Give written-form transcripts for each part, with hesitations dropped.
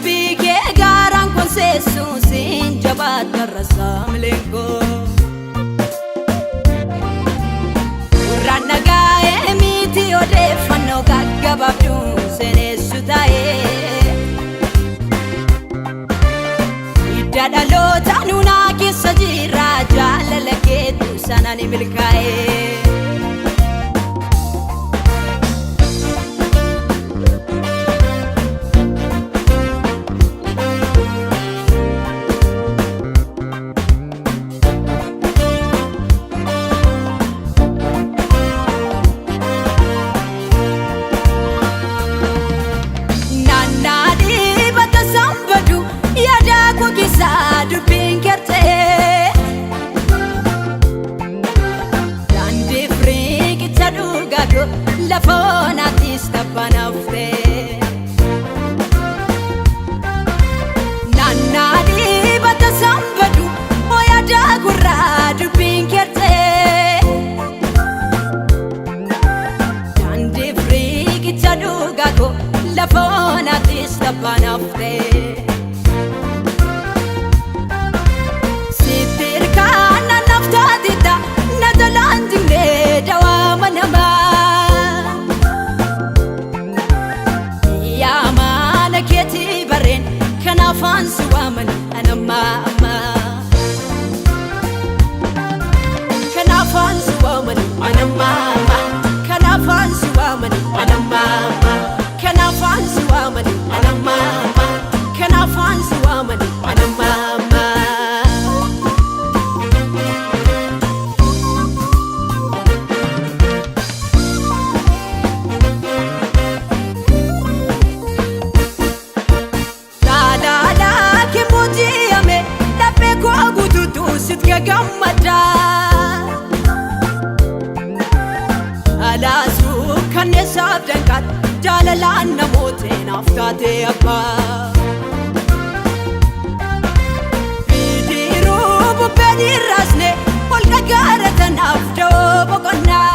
Dubbii kee gaaraan konseessu siin jabaattarra saamileen koo. Gurraan dhagaa'ee miti odeeffannoo gaggabaabduu seenessu ta'ee. Hidda dhaloota nuunaa keessa jira jaalala keetu sana ni milkaa'ee. Naannaa dhibata sanbadu yaada koo keessaa dubbiin kertee. Daandii firiiqicha dhugaa koo lafa onaattis tabbanaftee. Naannaa dhibata sanbadu yaada gurraa dubbiin kertee. Daandii firiiqicha dhugaa koo lafa onaattis tabbanaftee. Sitti hirkaan naaf taatita na jalaan jimnee dawaama namaa. Yaa mana keetii barreen kan afaan si waaman anammaa ammaa. Kan afaan si waaman anammaa ammaa. Kan afaan si waaman anammaa ammaa. Kan afaan si waaman anammaa ammaa. Kan afaan si waaman anammaa ammaa. Jaalala kee booji'ame laphee koo guutuutu sitti gammada. Alaasuu kanneessaaf danqaatu jaalalaan namoota naaf taate abbaa. Bidiruu bubbeen irraasne ol dhagaara tanaaf da'oo boqonnaa.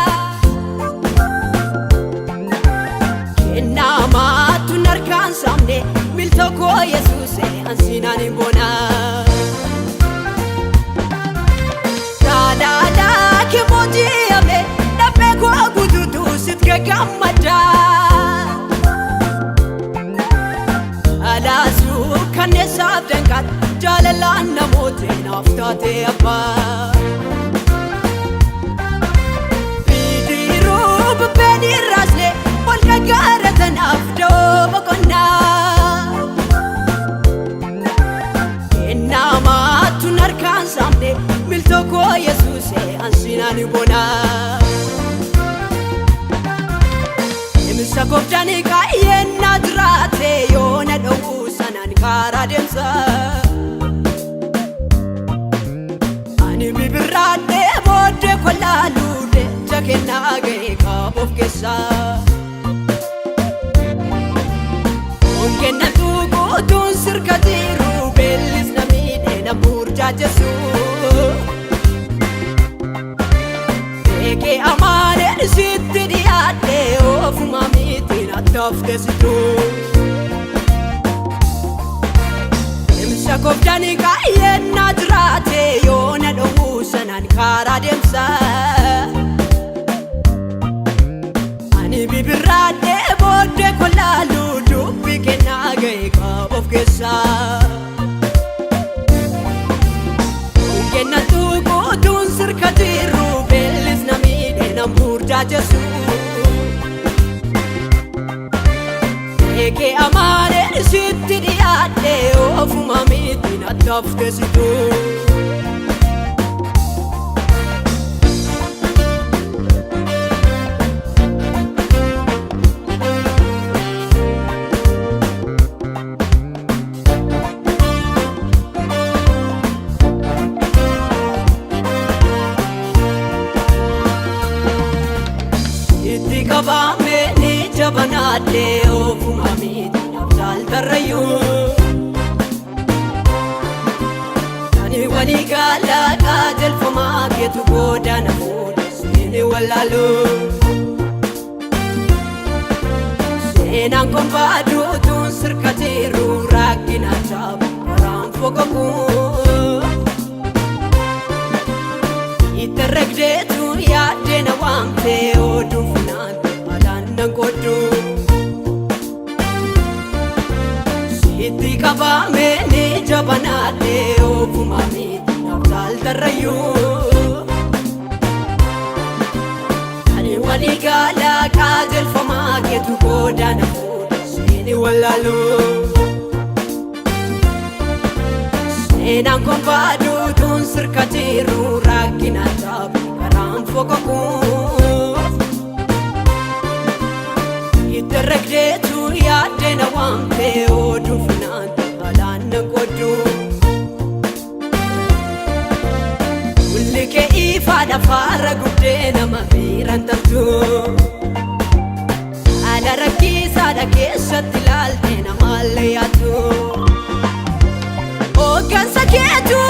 Kennaa maattu narkaan saamne miltoo koo Yesuuse ansiinaan hin boona. Jaalala kee booji'ame laphee koo guutuutu sitti gammada. Alaasuu kanneessaaf danqaatu jaalalaan namoota naaf taate abbaa. Bidiruu bubbeen irraasne ol dhagaara tanaaf da'oo boqonnaa. Kennaa maattu narkaan saamne miltoo koo Yesuuse ansiinaan boona. Himsa gooftaan qaayeen na jiraate yoo na dhowwu sanaan karaa deemsa. Ani bibirraadhee booddee kollaaluu jecha kennaa ga'e qabu of keessaa. Kennatu guutuun sirka jiru beellis na miidhee na burjaajessu. Beekee amaaneen sitti dhiyaadhee ofuma miti nattafte situ. Himsa gooftaan qaayeen na jiraate yoo na dhowwu sanaan karaa deemsa. Ani bibirraadhee booddee kollaaluu dubbii kennaa ga'e qabu of keessaa. Kennatu guutuun sirka jiru beellis na miidhee na burjaajessu. Beekee amaaneen sitti dhiyaadhee ofuma miti nattafte situ. Itti qabame ni jabanaadhee ofuma miti naaf jaaltarrayyuu. Ani walii galaa qajeelfamaa keetu godaana fuudhe seeni wallaalu. Seenaan kun baaduutuun sirka jiru rakkina. Qabaamee ni jabanaadhee ofumaa miti naaf taaltarrayyuu. Ani walii galaa qajeelfamaa keetu godaana fuudha seeni wallaaluu. Seenaan kun baaduutuun sirka jiru rakkina jaabu karaan foqoquu. Itti ragdeetu yaaddee na waamtee oduu funaan alaan na qooddu. Kulli kee ifaadha faara guddee nama biiraan tartu. Haala rakkisaadha keessatti ilaalte namaallee yaaddu. Hooggansa keetu